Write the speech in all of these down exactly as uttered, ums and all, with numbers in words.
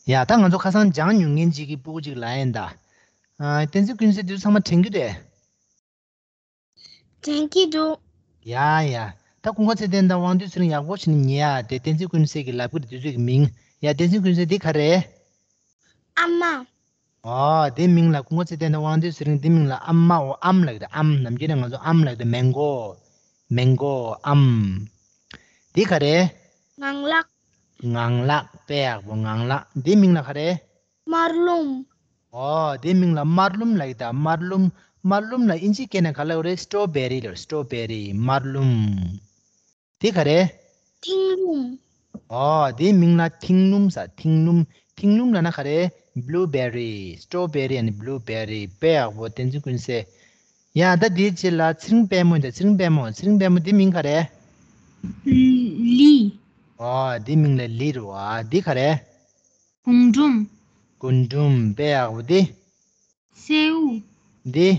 ཡ་ད་ང་ཚོ་ཁ་སང་སྦྱང་མྱོང་མཁན་ཅིག་གི་སྤུ་གུ་ཅིག་ལ་ཡིན་ད། ཨ། བསྟན་འཛིན་ཀུན་གསལ་དེ་ཚོ་ཚང་མ་དྲན་གྱི་རེད། དྲན་གྱི་འདུག་ཡ་ཡ། ད་ཀུན་དགའ་ཚེ་བརྟན་དང་དབང་འདུས་ཚེ་རིང་ཡག་པོ་བྱས་ནས་ཉན་ཡ། དེ་བསྟན་འཛིན་ཀུན་གསལ་གྱི་ལབ་ཀྱི་རེད་དེ་ཚོ་གི་མིང་། ཡ་བསྟན་འཛིན་ཀུན་གསལ་འདི་ག་རེད། ཨ་མ། ཨོ། དེ་མིང་ལ་ཀུན་དགའ་ཚེ་བརྟན་དང་དབང་འདུས་ཚེ་རིང་འདི་མིང་ལ་ཨ་མའོ། ཨམ་ལབ་ཀྱི་རེད། ཨམ། ནམ་རྒྱུན་ནས་ང་ཚོ་ཨམ་ལབ་ཀྱི་རེད། མེང་གོ། མེང་གོ་ཨམ། འདི་ག་རེད། ངང་ལག་ངང་ལག་དཔེ་ཡག་པོ། ངང་ལག་འདི་མིང་ལ་ག་རེད། དམར་ལུམ། ཨོ། དེ་མིང་ལ་དམར་ལུམ་ལབ་ཀྱི་ད། དམར་ལུམ། དམར་ལུམ་ལ་ཨིན་ཇིའི་སྐད་ནས་ག་ལབ་རེད། སི་ཊོ་བེ་རི་ལབ། སི་ཊོ་བེ་རི། དམར་ལུམ། དེ་ག་རེད། མཐིང་ལུམ། ཨོ། དེ་མིང་ལ་མཐིང་ལུམ་ཟེར། མཐིང་ལུམ། མཐིང་ལུམ་ལབ་ན་ག་རེད། བྷུ་ལུ་བེ་རི། སི་ཊོ་བེ་རི་ཨེན་ཌི་བྷུ་ལུ་བེ་རི། དཔེ་ཡག་པོ། བསྟན་འཛིན་ཀུན་གསལ། ཡ་ད་དེའི་རྗེས་ལ་ཚེ་རིང་དཔལ་མོ་ཡིན་ད། ཚེ་རིང་དཔལ་མོ། ཚེ་རིང་དཔལ་མོ་དེ་མིང་ག་རེད། ལི། ཨོ། དེ་མིང་ལ་ལི་རེད་བ། དེ་ག་རེད། རྒུན་འབྲུམ། རྒུན་འབྲུམ། དཔེ་ཡག་པོ། དེ། སེའུ། འདི།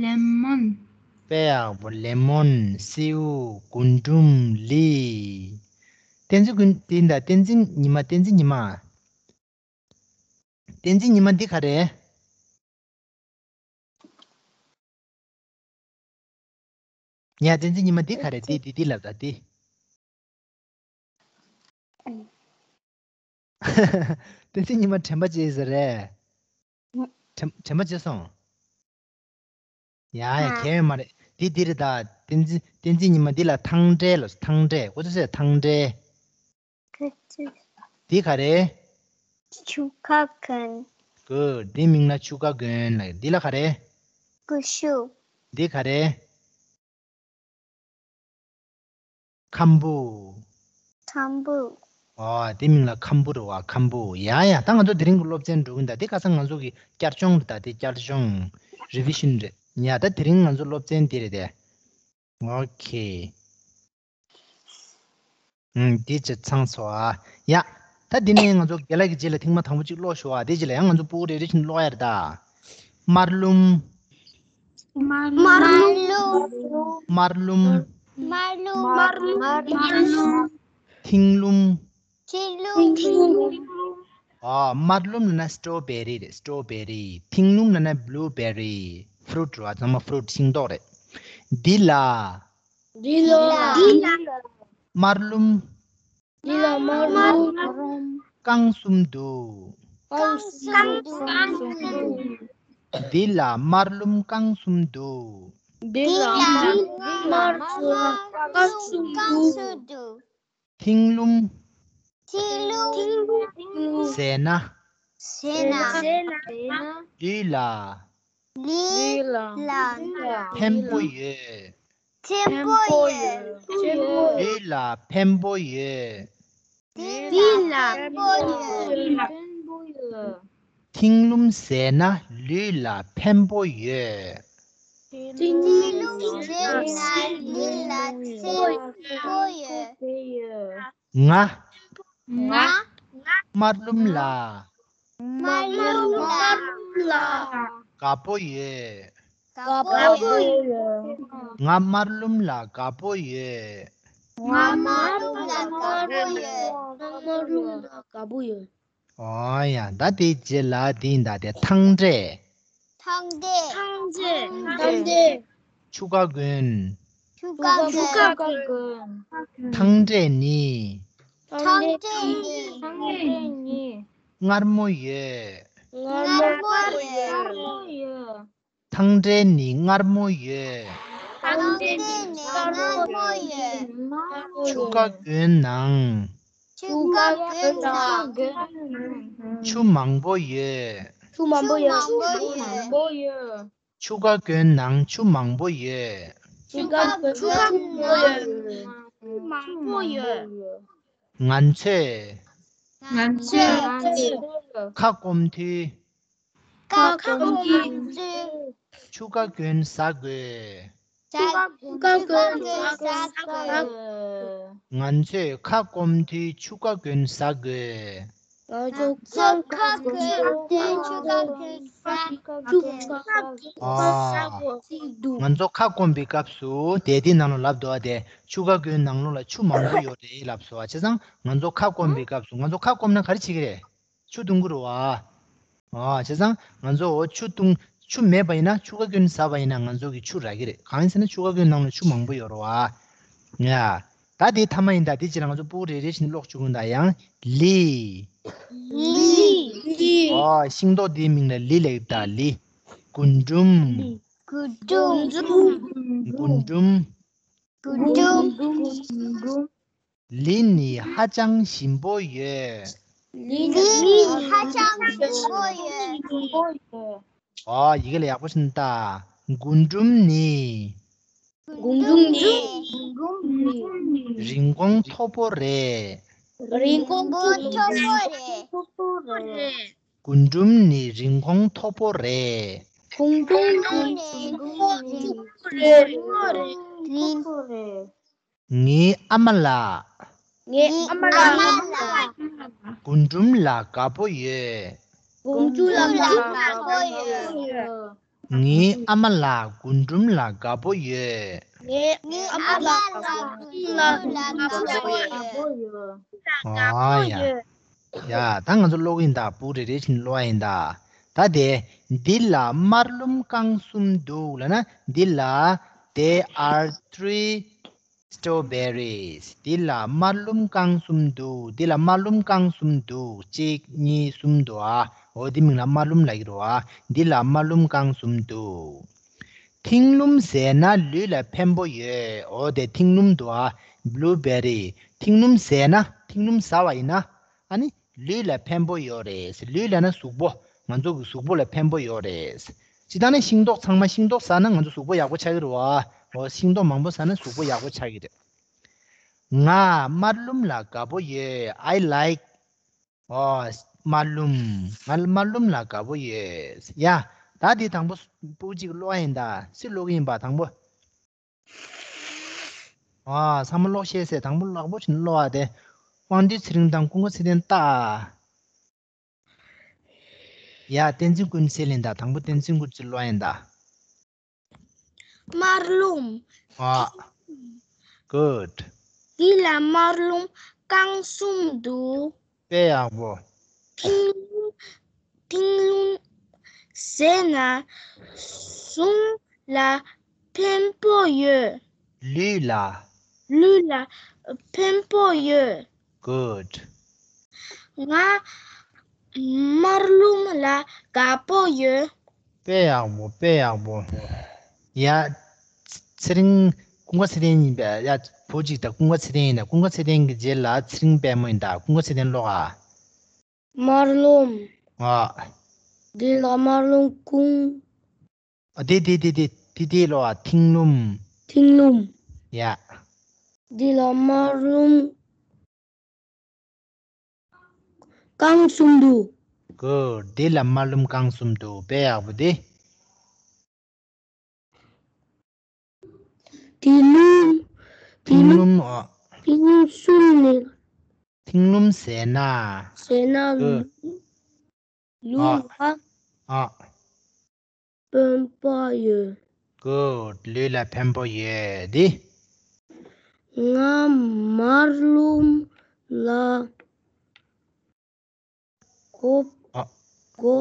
ལེ་མོན། དཔེ་ཡག་པོ། ལེ་མོན། སེའུ། རྒུན་འབྲུམ། ལི། བསྟན་འཛིན་ཀུན། འདི་ད་བསྟན་འཛིན་ཉི་མ། བསྟན་འཛིན་ཉི་མ། བསྟན་འཛིན་ཉི་མ་འདི་ག་རེད། ཡ་བསྟན་འཛིན་ཉི་མ་འདི་ག་རེད། འདི་འདི་འདི་ལབ་ད་འདི། བསྟན་འཛིན་ཉི་མ་དྲན་པ་བརྗེད་ཟེར་རེད། དྲན་དྲན་པ་བརྗེད་སོང་། ཡ་ཡ་གལ་ཡོད་མ་རེད། འདི་འདི་རེད་ད། བསྟན་འཛིན་བསྟན་འཛིན་ཉི་མ་འདི་ལ་ཐང་འབྲས་ལབ། ཐང་འབྲས། ཁོ་ཚོས་ཟེར་ཐང་འབྲས། འདི་ག་རེད། ཆུ་ཁ་གོན། གོ། འདི་མིང་ལ་ཆུ་ཁ་གོན་ལབ། འདི་ལ་ག་རེད། ཀུ་ཤུ། འདི་ག་རེད། ཁམ་བུ། ཁམ་བུ། ཨོ། དེ་མིང་ལ་ཁམ་བུ་རེད་བ། ཁམ་བུ། ཡ་ཡ། ད་ང་ཚོ་དེ་རིང་གི་སློབ་ཚན་འགྲོ་གི་ཡིན་ད། དེ་ཁ་སང་ང་ཚོ་གི་བསྐྱར་སྦྱོང་རེད་ད། དེ་བསྐྱར་སྦྱོང་། རི་བི་ཤིན་རེད། ཡ་ད་དེ་རིང་ང་ཚོ་སློབ་ཚན་དེ་རེད་དེ། ཨོ་ཁེ། ཨུམ། དེ་ཅི་ཚང་སོ་ཨ། ཡ། ད་དེ་ནས་ང་ཚོ་རྒན་ལགས་ཀྱི་རྗེས་ལ་ཐེངས་མ་དང་པོ་གཅིག་ཀློག་ཞུ་ཨ། དེ་རྗེས་ལ་ཡང་ང་ཚོ་སྤུ་གུ་རེ་རེ་བཞིན་ཀློག་ཡ་རེད་ད། དམར་ལུམ། དམར་ལུམ། དམར་ལུམ། དམར་ལུམ། མཐིང་ལུམ། མཐིང་ལུམ། ཨ། དམར་ལུམ་ལབ་ན་སི་ཊོ་བེ་རི་རེད། སི་ཊོ་བེ་རི། མཐིང་ལུམ་ལབ་ན་བྷུ་ལུ་བེ་རི། ཕུ་རུ་ཊི་རེད་བ། ཚང་མ་ཕུ་རུ་ཊི་ཤིང་ཏོག་རེད། འདི་ལ། འདི་ལ། དམར་ལུམ། འདི་ལ་དམར་ལུམ། རྐང་གསུམ་འདུག་རྐང་གསུམ་འདུག་འདི་ལ་དམར་ལུམ་རྐང་གསུམ་འདུག་འདི་ལ་དམར་ལུམ་རྐང་གསུམ་འདུག་མཐིང་ལུམ། མཐིང་ལུམ། ཟས་སྣ། ཟས་སྣ། ལུས་ལ། ལུས་ལ། འཕེན་པོ་ཡོད། འཕེན་པོ་ཡོད། ལུས་ལ་འཕེན་པོ་ཡོད། ལུས་ལ་འཕེན་པོ་ཡོད། མཐིང་ལུམ་ཟས་སྣ་ལུས་ལ་འཕེན་པོ་ཡོད། མཐིང་ལུམ་ཟས་སྣ་ལུས་ལ་འཕེན་པོ་ཡོད། ང་། ང་། དམར་ལུམ་ལ། དམར་ལུམ་ལ། དགའ་པོ་ཡོད། དགའ་པོ་ཡོད། ང་དམར་ལུམ་ལ་དགའ་པོ་ཡོད། ང་དམར་ལུམ་ལ་དགའ་པོ་ཡོད། ང་དམར་ལུམ་ལ་དགའ་པོ་ཡོད། ཨོ་ཡ། ད་དེའི་རྗེས་ལ་དེ་ཡིན་ད། དེ་ཐང་འབྲས། ཐང་འབྲས། ཐང་འབྲས། ཐང་འབྲས། ཆུ་ཁ་གོན། ཆུ་ཁ་གོན། ཆུ་ཁ་གོན། ཐང་འབྲས་ནི། ཐང་འབྲས་ནི། ཐང་འབྲས་ནི། མངར་མོ་ཡོད། མངར་མོ་ཡོད། མངར་མོ་ཡོད། ཐང་འབྲས་ནི་མངར་མོ་ཡོད། ཐང་འབྲས་ནི་མངར་མོ་ཡོད། ཆུ་ཁ་གོན་ནང་། ཆུ་ཁ་གོན་ནང་། ཆུ་མང་པོ་ཡོད། ཆུ་མང་པོ་ཡོད། ཆུ་མང་པོ་ཡོད། ཆུ་ཁ་གོན་ནང་ཆུ་མང་པོ་ཡོད། ཆུ་ཁ་གོན་ནང་ཆུ་མང་པོ་ཡོད། ང་ཚོས། ང་ཚོས། ཁ་སྐོམ་དུས། ཁ་སྐོམ་དུས། ཆུ་ཁ་གོན་ཟ་དགོས། ཆུ་ཁ་གོན་ཟ་དགོས། ང་ཚོས་ཁ་སྐོམ་དུས་ཆུ་ཁ་གོན་ཟ་དགོས། ང་ཚོས་ཁ་སྐོམ་དུས་ཆུ་ཁ་གོན་ཟ་དགོས། ཨ། ང་ཚོ་ཁ་སྐོམ་པའི་སྐབས་སུ་དེ་དེའི་ནང་ལ་ལབ་འདུག་ཨ། དེ་ཆུ་ཁ་གོན་ནང་ལོགས་ལ་ཆུ་མང་པོ་ཡོད་རེད་ལབ་སོང་ཨ། བྱས་ཙང་ང་ཚོ་ཁ་སྐོམ་པའི་སྐབས་སུ། ང་ཚོ་ཁ་སྐོམ་ན་ག་རེ་བྱེད་ཀྱི་རེད། ཆུ་བཏུང་གི་རེད་བ། ཨ་བྱས་ཙང་ང་ཚོ་འོ་ཆུ་བཏུང་ཆུ་མེད་པ་ཡིན་ན་ཆུ་ཁ་གྱོན་ཟ་བ་ཡིན་ན་ང་ཚོ་གི་ཆུ་རག་གི་རེད། གང་ཡིན་ཟེར་ན་ཆུ་ཁ་གྱོན་ནང་ལ་ཆུ་མང་པོ་ཡོད་རེད་བ། ཡ། ད་དེ་ཐ་མ་ཡིན་ད། དེ་ཕྱིར་ང་ཚོ་སྤུ་གུ་རེ་རེ་བཞིན་ཀློག་བཅུག་གོ་ད། ཡང་ལི། ལི། ཨོ་ཤིང་ཏོག་དེའི་མིང་ལ་ལི་ལབ་ད། ལི། རྒུན་འབྲུམ། རྒུན་འབྲུམ། རྒུན་འབྲུམ། རྒུན་འབྲུམ། ལི་ནི་ཧ་ཅང་ཞིམ་པོ་ཡོད། ལི་ནི་ཧ་ཅང་ཞིམ་པོ་ཡོད། ཨོ་ཡི་གེ་ལ་ཡག་པོ་ཞིག་ལྟ། རྒུན་འབྲུམ་ནི། རྒུན་འབྲུམ་ནི། རིན་གོང་མཐོ་པོ་རེད། རིན་གོང་མཐོ་པོ་རེད། རྒུན་འབྲུམ་ནི་རིན་གོང་མཐོ་པོ་རེད། རྒུན་འབྲུམ་ནི་རིན་གོང་མཐོ་པོ་རེད། ངའི་ཨ་མ་ལགས། ངའི་ཨ་མ་ལགས། རྒུན་འབྲུམ་ལ་དགའ་པོ་ཡོད། རྒུན་འབྲུམ་ལ་དགའ་པོ་ཡོད། ངའི་ཨ་མ་ལགས་རྒུན་འབྲུམ་ལ་དགའ་པོ་ཡོད། ངའི་ཨ་མ་ལགས་རྒུན་འབྲུམ་ལ་དགའ་པོ་ཡོད། ཨ་ཡ། ཡ། ད་ང་ཚོ་ཀློག་གི་ཡིན་ད། སྤུ་གུ་རེ་རེ་བཞིན་ཀློག་ཡ་ཡིན་ད། ད་དེ། འདི་ལ་དམར་ལུམ་རྐང་གསུམ་འདུག་ལབ་ན། འདི་ལ། There are three strawberries. འདི་ལ་དམར་ལུམ་རྐང་གསུམ་འདུག་འདི་ལ་དམར་ལུམ་རྐང་གསུམ་འདུག་གཅིག་གཉིས་གསུམ་འདུག་ཨ། འོ་འདི་མིང་ལ་དམར་ལུམ་ལབ་ཀྱི་རེད་བ། འདི་ལ་དམར་ལུམ་རྐང་གསུམ་འདུག་མཐིང་ལུམ་ཟས་ན་ལུས་ལ་ཕན་པོ་ཡོད། འོ་དེ་མཐིང་ལུམ་འདུག་ཨ། Blueberry. མཐིང་ལུམ་ཟས་ན། མཐིང་ལུམ་ཟ་བ་ཡིན་ན། ཨ་ནི། ལུས་ལ་ཕན་པོ་ཡོད་རེད། ལུས་ལབ་ན་གཟུགས་པོ། ང་ཚོ་གི་གཟུགས་པོ་ལ་ཕན་པོ་ཡོད་རེད། སྤྱིར་བཏང་ནས་ཤིང་ཏོག་ཚང་མ་ཤིང་ཏོག་ཟ་ན་ང་ཚོ་གཟུགས་པོ་ཡག་པོ་ཆགས་ཀྱི་རེད་བ། འོ་ཤིང་ཏོག་མང་པོ་ཟ་ན་གཟུགས་པོ་ཡག་པོ་ཆགས་ཀྱི་རེད། ང་དམར་ལུམ་ལ་དགའ་པོ་ཡོད། I like. ཨོ། དམར་ལུམ། ང་དམར་ལུམ་ལ་དགའ་པོ་ཡོད། ཡ། ད་འདི་དང་པོ་སྤུ་གུ་གཅིག་ཀློག་ཡ་ཡིན་ད། སུས་ཀློག་གི་ཡིན་པ་དང་པོ། ཨ། ཚང་མ་ཀློག་ཤེས་ཟེར། དང་པོ་ལག་པོ་ཆེ་ནས་ཀློག་ཨ། དེ། དབང་འདུས་ཚེ་རིང་དང་ཀུན་དགའ་ཚེ་བརྟན་ལྟ། ཡ། བསྟན་འཛིན་ཀུན་གསལ་ཡིན་ད། དང་པོ་བསྟན་འཛིན་ཀུན་གསལ་ཀློག་ཡིན་ད། དམར་ལུམ། ཨ། Good. འདི་ལ་དམར་ལུམ་རྐང་གསུམ་འདུག་དཔེ་ཡག་པོ། མཐིང་ལུམ། མཐིང་ལུམ་ཟས་ན་གཟུགས་ལ་ཕན་པོ་ཡོད། ལུས་ལ། ལུས་ལ་ཕན་པོ་ཡོད། Good. ང་དམར་ལུམ་ལ་དགའ་པོ་ཡོད། དཔེ་ཡག་པོ། དཔེ་ཡག་པོ། ཡ། ཚེ་རིང་། ཀུན་དགའ་ཚེ་བརྟན་ཡིན་པས། ཡ། བུ་གཅིག་དང་ཀུན་དགའ་ཚེ་བརྟན་ཡིན་ད། ཀུན་དགའ་ཚེ་བརྟན་གྱི་རྗེས་ལ་ཚེ་རིང་དཔལ་མོ་ཡིན་ད། ཀུན་དགའ་ཚེ་བརྟན་ཀློག་ཨ། དམར་ལུམ། ཨ། འདི་ལ་དམར་ལུམ་ཀུན། ཨ། དེ་དེ་དེ་དེ་དེ་དེ་ཀློག་ཨ། མཐིང་ལུམ། མཐིང་ལུམ། ཡ། འདི་ལ་དམར་ལུམ་རྐང་གསུམ་འདུག Good. འདི་ལ་དམར་ལུམ་རྐང་གསུམ་འདུག་དཔེ་ཡག་པོ་དེ། མཐིང་ལུམ། མཐིང་ལུམ། ཨ། མཐིང་ལུམ་གསུམ་ནི། མཐིང་ལུམ་ཟས་ན། ཟས་ན། Good. ལུས་ལ། ཨ། ཕན་པོ་ཡོད། Good. ལུས་ལ་ཕན་པོ་ཡོད་དེ། ང་དམར་ལུམ་ལ་དགའ། ཨ། དགའ་པོ་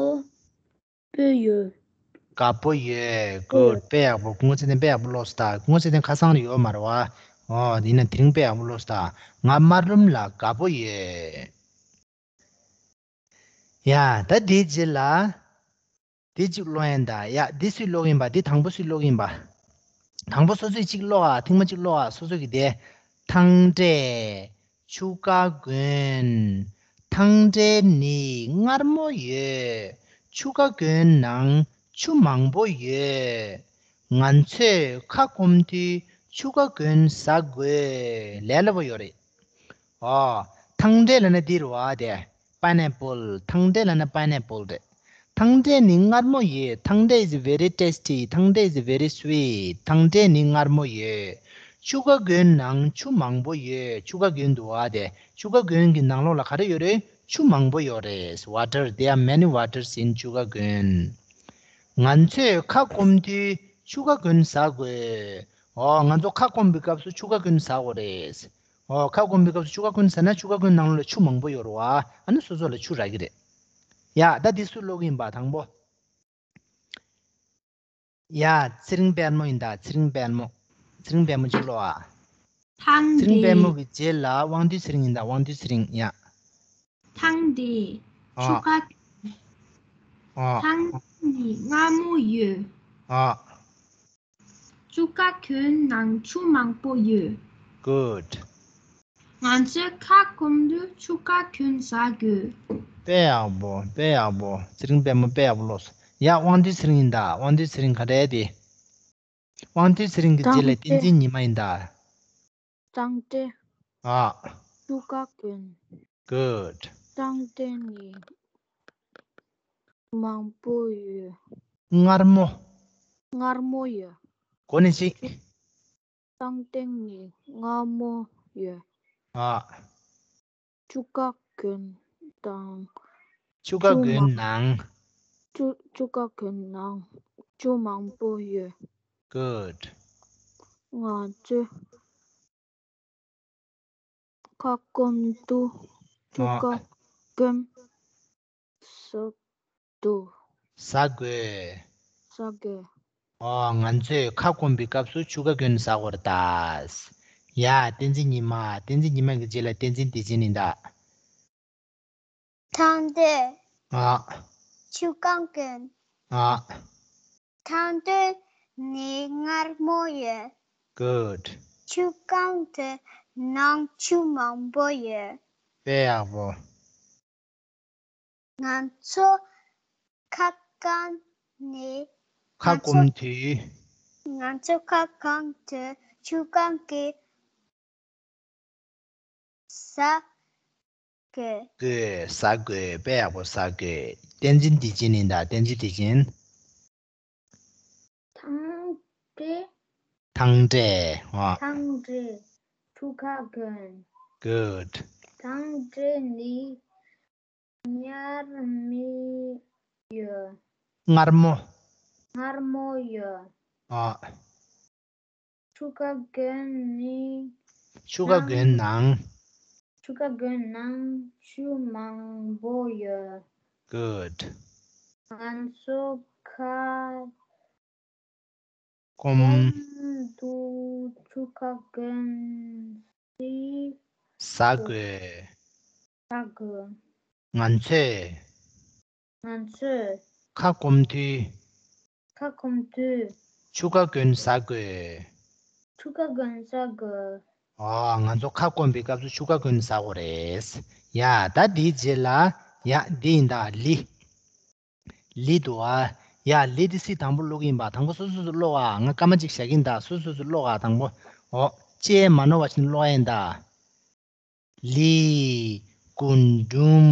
ཡོད། དགའ་པོ་ཡོད། Good. དཔེ་ཡག་པོ། ཀུན་དགའ་ཚེ་བརྟན་དཔེ་ཡག་པོ་ཀློག་སོང་ད། ཀུན་དགའ་ཚེ་བརྟན་ཁ་སང་ལ་ཡོད་མ་རེད་བ། ཨོ། ཡིན་ན་དེ་རིང་དཔེ་ཡག་པོ་ཀློག་སོང་ད། ང་དམར་ལུམ་ལ་དགའ་པོ་ཡོད། ཡ། ད་དེའི་རྗེས་ལ། དེ་གཅིག་ཀློག་ཡིན་ད། ཡ། འདི་སུས་ཀློག་ཡིན་པ། འདི་དང་པོ་སུས་ཀློག་ཡིན་པ། དང་པོ་སོ་སོས་གཅིག་ཀློག་ཨ། ཐེངས་མ་གཅིག་ཀློག་ཨ། སོ་སོ་གི་དེ། ཐང་འབྲས། ཆུ་ཁ་གྱོན། ཐང་འབྲས་ནི་མངར་མོ་ཡོད། ཆུ་ཁ་གྱོན་ནང་ཆུ་མང་པོ་ཡོད། ང་ཚོས་ཁ་སྐོམ་དུས་ཆུ་ཁ་གྱོན་ཟ་དགོས། ལས་སླ་པོ་ཡོད་རེད། ཨོ། ཐང་འབྲས་ལབ་ན་འདི་རེད་བ་དེ། Pineapple. ཐང་འབྲས་ལབ་ན་pineapple་རེད། ཐང་འབྲས་ནི་མངར་མོ་ཡོད། ཐང་འབྲས་is very tasty. ཐང་འབྲས་is very sweet. ཐང་འབྲས་ནི་མངར་མོ་ཡོད། ཆུ་ཁ་གྱོན་ནང་ཆུ་མང་པོ་ཡོད། ཆུ་ཁ་གྱོན་འདུག་བ་དེ། ཆུ་ཁ་གྱོན་གྱི་ནང་ལོགས་ལ་ག་རེ་ཡོད་རེད། ཆུ་མང་པོ་ཡོད་རེད། Water. There are many waters in ཆུ་ཁ་གྱོན། ང་ཚོས་ཁ་སྐོམ་དུས་ཆུ་ཁ་གྱོན་ཟ་དགོས། ཨོ། ང་ཚོ་ཁ་སྐོམ་པའི་སྐབས་སུ་ཆུ་ཁ་གྱོན་ཟ་དགོས་རེད། ཨོ། ཁ་སྐོམ་པའི་སྐབས་སུ་ཆུ་ཁ་གྱོན་ཟ་ན་ཆུ་ཁ་གྱོན་ནང་ལ་ཆུ་མང་པོ་ཡོད་རེད་བ། ཨ་ནི་སོ་སོ་ལ་ཆུ་རག་གི་རེད། ཡ་ད་འདི་སུ་ཀློག་གི་ཡིན་པ་དང་པོ། ཡ་ཚེ་རིང་དཔལ་མོ་ཡིན་ད། ཚེ་རིང་དཔལ་མོ། ཚེ་རིང་དཔལ་མོ་ཅིག་ཀློག་ཨ། ཐང་ཚེ་རིང་དེ་དཔལ་མོ་གི་རྗེས་ལ་དབང་འདུས་ཚེ་རིང་ཡིན་ད། དབང་འདུས་ཚེ་རིང་། ཡ། ཐང་དེ་ཨ། ཆུ་ཁ། ཨ། ཐང་ནི་མངར་མོ་ཡོད། ཨ། ཆུ་ཁ་གོན་ནང་ཆུ་མང་པོ་ཡོད། Good. ང་ཚོས་ཁ་སྐོམ་དུས་ཆུ་ཁ་གོན་ཟ་དགོས། དཔེ་ཡག་པོ། དཔེ་ཡག་པོ། ཚེ་རིང་དཔལ་མོ་དཔེ་ཡག་པོ་ཀློག་སོང་། ཡ་དབང་འདུས་ཚེ་རིང་ཡིན་ད། དབང་འདུས་ཚེ་རིང་ག་འདྲ་དེ། དབང་འདུས་ཚེ་རིང་གི་རྗེས་ལ་བསྟན་འཛིན་ཉི་མ་ཡིན་ད། ཐང་ཏེ། ཨ། ཆུ་ཁ་གོན། Good. ཐང་ཏེ་ནི་མང་པོ་ཡོད། མངར་མོ། མངར་མོ་ཡོད། གོ་ནི་ཅིག་ཐང་ཏེ་ནི་མངར་མོ་ཡོད། ཨ། ཆུ་ཁ་གོན་དང་། ཆུ་ཁ་གོན་ནང་། ཆུ་ཆུ་ཁ་གོན་ནང་ཆུ་མང་པོ་ཡོད། Good. ང་ཚོས་ཁ་སྐོམ་དུས་ཆུ་ཨ། ཁ་གོན་ཟ་དགོས། ཟ་དགོས། ཟ་དགོས། ཨོ། ང་ཚོས་ཁ་སྐོམ་པའི་སྐབས་སུ་ཆུ་ཁ་གོན་ཟ་དགོས་རེད་ད། ཡ། བསྟན་འཛིན་ཉི་མ། བསྟན་འཛིན་ཉི་མ་གི་རྗེས་ལ་བསྟན་འཛིན་བདེ་ཆེན་ཡིན་ད། ཐང་ཏེ། ཨ། ཆུ་ཁ་གོན། ཨ། ཐང་ཏེ་ནི་མངར་མོ་ཡོད། Good. ཆུ་ཁ་དེ་ནང་ཆུ་མང་པོ་ཡོད། དཔེ་ཡག་པོ། ང་ཚོ་ཁ་སྐོམ་ནི། ཁ་སྐོམ་དུས། ང་ཚོ་ཁ་སྐོམ་དུས་ཆུ་ཁ་གི་ཟ་དགོས། དགོས། ཟ་དགོས། དཔེ་ཡག་པོ། ཟ་དགོས། བསྟན་འཛིན་བདེ་ཆེན་ཡིན་ད། བསྟན་འཛིན་བདེ་ཆེན། ཐང་ཏེ། ཐང་ཏེ། ཨ། ཐང་ཏེ་ཆུ་ཁ་གོན། Good. ཐང་ཏེ་ནི་མངར་མོ་ཡོད། མངར་མོ། མངར་མོ་ཡོད། ཨ། ཆུ་ཁ་གོན་ནི། ཆུ་ཁ་གོན་ནང་། ཆུ་ཁ་གོན་ནང་ཆུ་མང་པོ་ཡོད། Good. ང་ཚོ་ཁ་སྐོམ་དུས་ཆུ་ཁ་གོན་ཟ་དགོས། ཟ་དགོས། ང་ཚོས། ང་ཚོས། ཁ་སྐོམ་དུས། ཁ་སྐོམ་དུས། ཆུ་ཁ་གོན་ཟ་དགོས། ཆུ་ཁ་གོན་ཟ་དགོས། ཨ། ང་ཚོ་ཁ་སྐོམ་པའི་སྐབས་སུ་ཆུ་ཁ་གོན་ཟ་དགོས་རེད། ཡ། ད་འདིའི་རྗེས་ལ། ཡ། འདི་ཡིན་ད། ལི། ལི་འདུག་ཨ། ཡ། ལི་འདི་སི་དང་པོ་ཀློག་གི་ཡིན་པ། དང་པོ་སོ་སོ་སོ་ཀློག་ཨ། ང་སྐར་མ་གཅིག་བཞག་གི་ཡིན་ད། སོ་སོ་སོ་ཀློག་ཨ། དང་པོ། ཨོ། ལྕེ་མ་ནོར་བ་བཞིན་ཀློག་ཡིན་ད། ལི། རྒུན་འབྲུམ།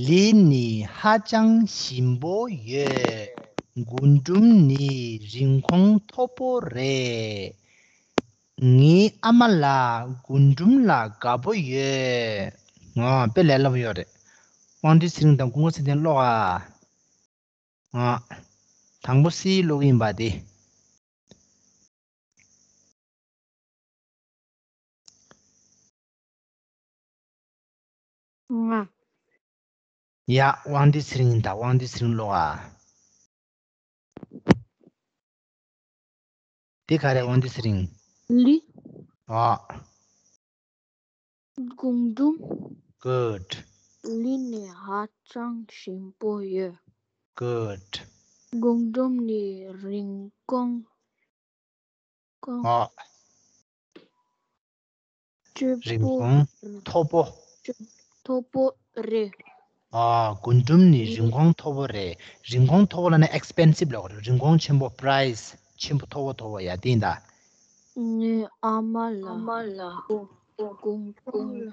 ལི་ནི་ཧ་ཅང་ཞིམ་པོ་ཡོད། རྒུན་འབྲུམ་ནི་རིན་གོང་མཐོ་པོ་རེད། ངའི་ཨ་མ་ལགས་རྒུན་འབྲུམ་ལ་དགའ་པོ་ཡོད། ཨོ། དཔེ་ལས་སླ་པོ་ཡོད་རེད། དབང་འདུས་ཚེ་རིང་དང་སྐུ་ངོ་ཚེ་བརྟན་ཀློག་ཨ། ཨ། དང་པོ་སི་ཀློག་གི་ཡིན་པ་དེ། ང་། ཡ། དབང་འདུས་ཚེ་རིང་ཡིན་ད། དབང་འདུས་ཚེ་རིང་ཀློག་ཨ། དེ་ག་རེ། དབང་འདུས་ཚེ་རིང་། ལི། ཨ། རྒུན་འབྲུམ། Good. ལི་ནི་ཧ་ཅང་ཞིམ་པོ་ཡོད། Good. རྒུན་འབྲུམ་ནི་རིན་གོང་། གོང་། ཨ། སྐྱིད་པོ། རིན་གོང་མཐོ་པོ། མཐོ་པོ་རེད། ཨ། རྒུན་འབྲུམ་ནི་རིན་གོང་མཐོ་པོ་རེད། རིན་གོང་མཐོ་པོ་ལབ་ན་expensive ལབ་དགོས་རེད། རིན་གོང་ཆེན་པོ། price ཆེན་པོ། མཐོ་པོ། མཐོ་པོ། ཡ། དེ་ཡིན་ད། ངའི་ཨ་མ་ལགས། ཨ་མ་ལགས། རྒུན་འབྲུམ་ལ།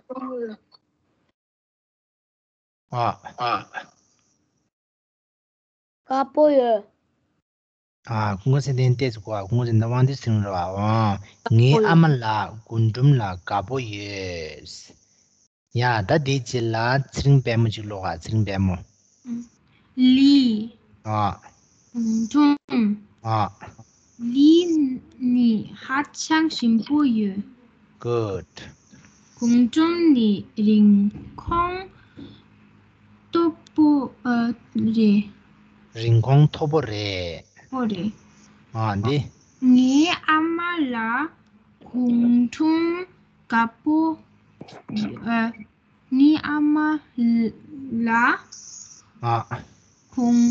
ཨ། ཨ། དགའ་པོ་ཡོད། ཨ། སྐུ་ངོ་ཚེ་བརྟན་ཏོག་ཙམ་གོ། ཨ། སྐུ་ངོ་ཚེ་བརྟན་དབང་འདུས་ཚེ་རིང་རེད་པ། ཨོ། ངའི་ཨ་མ་ལགས་རྒུན་འབྲུམ་ལ་དགའ་པོ་ཡོད། ཡ། ད་དེའི་རྗེས་ལ་ཚེ་རིང་དཔལ་མོ་ཅིག་ཀློག་ཨ། ཚེ་རིང་དཔལ་མོ། ལི། ཨ། རྒུན་འབྲུམ། ཨ། ལི་ནི་ཧ་ཅང་ཞིམ་པོ་ཡོད། Good. རྒུན་འབྲུམ་ནི་རིན་གོང་མཐོ་པོ། ཨ། རེད། རིན་གོང་མཐོ་པོ་རེད། པོ་རེད། ཨ་འདི། ངའི་ཨ་མ་ལ་གོང་ཁྲོམ་དགའ་པོ། ཨ། ངའི་ཨ་མ་ལ་ཨ། གོང་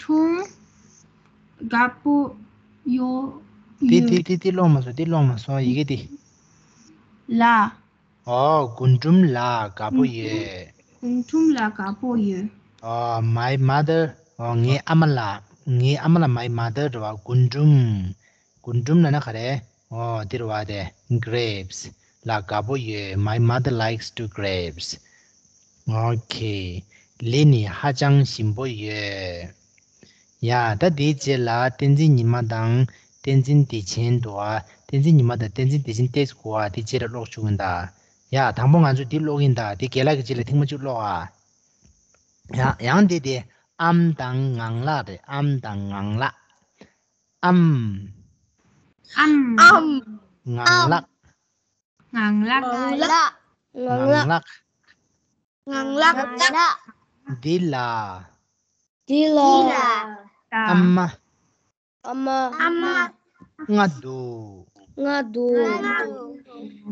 ཁྲོམ་དགའ་པོ་ཡོད། འདི་ཡོད། འདི་འདི་འདི་ཀློག་མ་སོང་། འདི་ཀློག་མ་སོང་། ཡི་གེ་འདི། ལ། ཨོ། རྒུན་འབྲུམ་ལ་དགའ་པོ་ཡོད། རྒུན་འབྲུམ་ལ་དགའ་པོ་ཡོད། ཨོ། My mother. ཨོ། ངའི་ཨ་མ་ལ། ངའི་ཨ་མ་ལ། My mother རེད་བ། རྒུན་འབྲུམ། རྒུན་འབྲུམ་ལབ་ན་ག་རེ། ཨོ། འདི་རེད་བ་དེ། Grapes ལ་དགའ་པོ་ཡོད། My mother likes to grapes. Okay. ལི་ནི་ཧ་ཅང་ཞིམ་པོ་ཡོད། ཡ། ད་དེའི་རྗེས་ལ་བསྟན་འཛིན་ཉི་མ་དང་བསྟན་འཛིན་བདེ་ཆེན་འདུག་ཨ། བསྟན་འཛིན་ཉི་མ་དང་བསྟན་འཛིན་བདེ་ཆེན་ཏེས་གོ་ཨ། དེ་རྗེས་ལ་ཀློག་བཅུག་གིན་ད། ཡ། དང་པོ་ང་ཚོ་འདི་ཀློག་གིན་ད། དེ་རྒན་ལགས་ཀྱི་རྗེས་ལ་ཐེངས་མ་གཅིག་ཀློག་ཨ། ཡང་ཡང་འདི་དེ་ཨམ་དང་ངང་ལག་རེད། ཨམ་དང་ངང་ལག་ཨམ། ཨམ། ངང་ལག་ངང་ལག་ངང་ལག་ངང་ལག་ངང་ལག་འདི་ལ། འདི་ལ། ཨ་མ། ཨ་མ། ཨ་མ། ལྔ་འདུག་ལྔ་འདུག་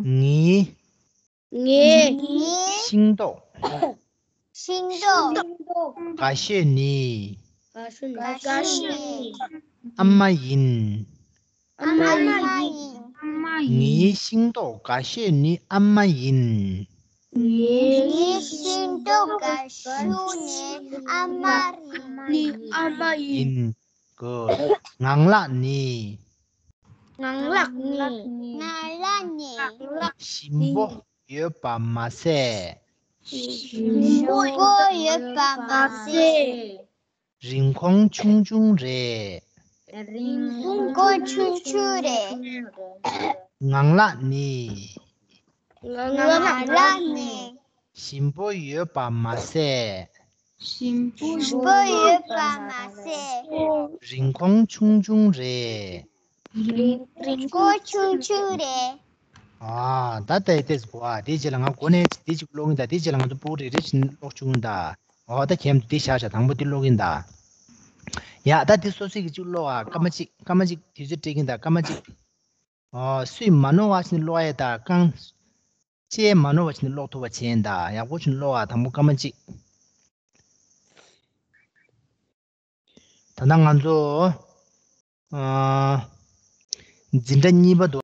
ངའི། ངའི། ཤིང་ཏོག་ཤིང་ཏོག་འགའ་ཤས་ནི། འགའ་ཤས་ནི། ཨ་མ་ཡིན། ཨ་མ་ཡིན། ངའི་ཤིང་ཏོག་འགའ་ཤས་ནི་ཨ་མ་ཡིན། ངའི་ཤིང་ཏོག་འགའ་ཤས་ནི་ཨ་མ་ཡིན། ཨ་མ་ཡིན། ཡིན། གོ། ངང་ལག་ནི། ངང་ལག་ནི། ངང་ལག་ནི། ཞིམ་པོ་ཡོད་པ་མ་ཟད། ཞིམ་པོ་ཡོད་པ་མ་ཟད། རིན་གོང་ཆུང་ཆུང་རེད། རིན་གོང་ཆུང་ཆུང་རེད། ངང་ལག་ནི། ངང་ལག་ནི། ཞིམ་པོ་ཡོད་པ་མ་ཟད། ཞིམ་པོ་ཡོད་པ་མ་ཟད། རིན་གོང་ཆུང་ཆུང་རེད། རིན་གོང་ཆུང་ཆུང་རེད། ཨ། ད་ལྟ་ཡི་ཏེས་གོ་ཨ། དེའི་རྗེས་ལ་ང་འགོ་ནས་དེ་གཅིག་ཀློག་གིན་ད། དེའི་རྗེས་ལ་ང་ཚོ་སྤུ་གུ་རེ་རེ་བཞིན་ཀློག་བཅུག་གིན་ད། ཨོ། ད་ཁྱེད་འདི་བཞག་བཞག་དང་པོ་འདི་ཀློག་གིན་ད། ཡ། ད་འདི་སོ་སོའི་གི་གཅིག་ཀློག་ཨ། སྐར་མ་གཅིག་སྐར་མ་གཅིག་དུས་ཚོད་སྤྲད་གིན་ད། སྐར་མ་གཅིག་ཨོ། སུས་མ་ནོར་བ་བཞིན་ཀློག་ཡ་ད། རྐང་ཅེས་མ་ནོར་བ་བྱས་ནས་ཀློག་ཐུབ་པ་བྱས་ཡིན་ད། ཡག་པོ་བྱས་ནས་ཀློག་ཨ། དང་པོ་སྐར་མ་གཅིག་ད་ལྟ་ང་ཚོ། ཨ། འཛིན་གྲྭ་གཉིས་པ་དུ།